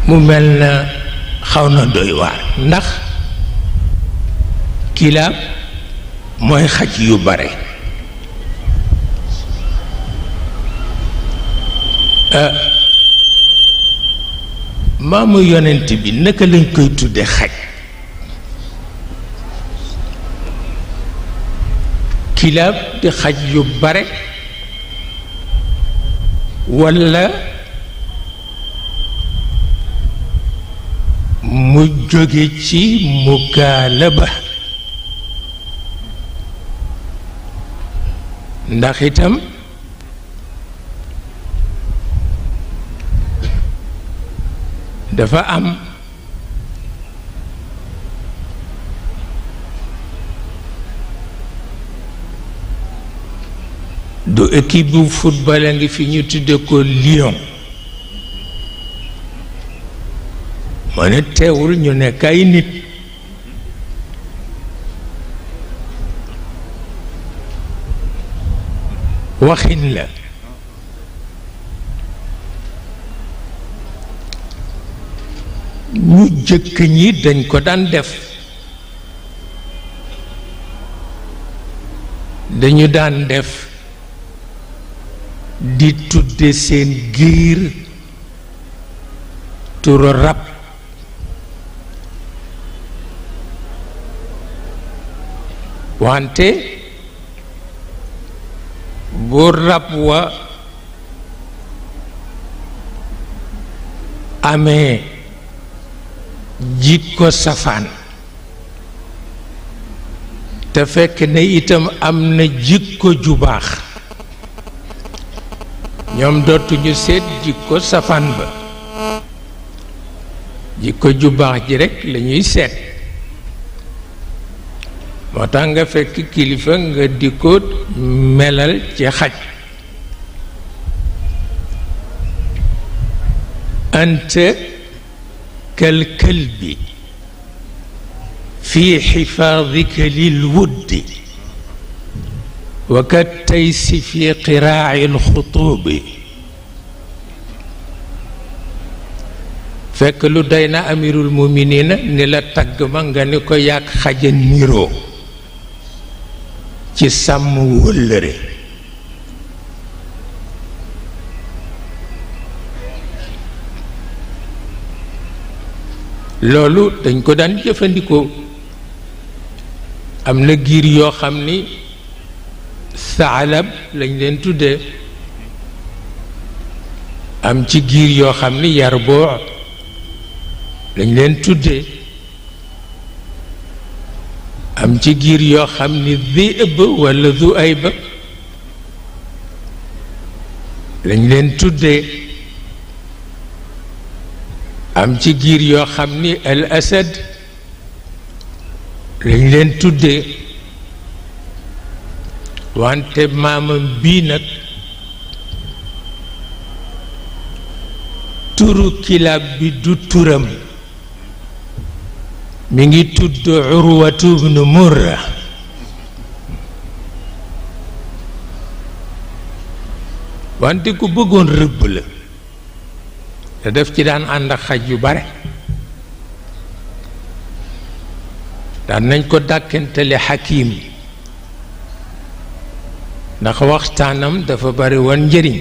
mu mel na xaw na doy waar ndax kilaab mooy xaj yu bare maamu yonent bi naka lañ koy tudde xaj kilaab di xaj yu bare walla mu jóge ci mukaalaba ndax itam dafa am du équipe bu football a ngi fi ñu tudde ko Lyon moo ne teewul ñu nekk ay nit waxin la ñu jëkk ñi dañ ko daan def dañu daan def di tudde seen giir turu rab wante bu rab wa amee jikko safaan te fekk ne itam am na jikko ju baax ñoom dootuñu seet jikko safaan ba jikko ju baax ji rekk lañuy seet moo tax nga fekk kilifa nga di ko melal ci xaj anta kal kalbi fi xifaadika lil wuddi wa kat taysi fi qiraaci alxutuubi fekk lu doy na amirul muminina ni la tagg ma nga ni ko yàgg xaja niroo ci sàmm wëllëre loolu dañ ko daan jëfandikoo am na giir yoo xam ni saalab lañ leen tuddee am ci giir yoo xam ni yarboo lañ leen tuddee am ci giir yoo xam ni dhi'b walla dhu'ayb lañ leen tuddee am ci giir yoo xam ni al asad lañ leen tuddee wante maamam bii nag turu kilaab bi du turam mi ngi tudd Urwatu bnu Murra wante ku bëggoon rëbb la te def ci daan ànd ak xaj yu bare daan nañ ko dàkkantale Hakim ndax waxtaanam dafa bari woon njëriñ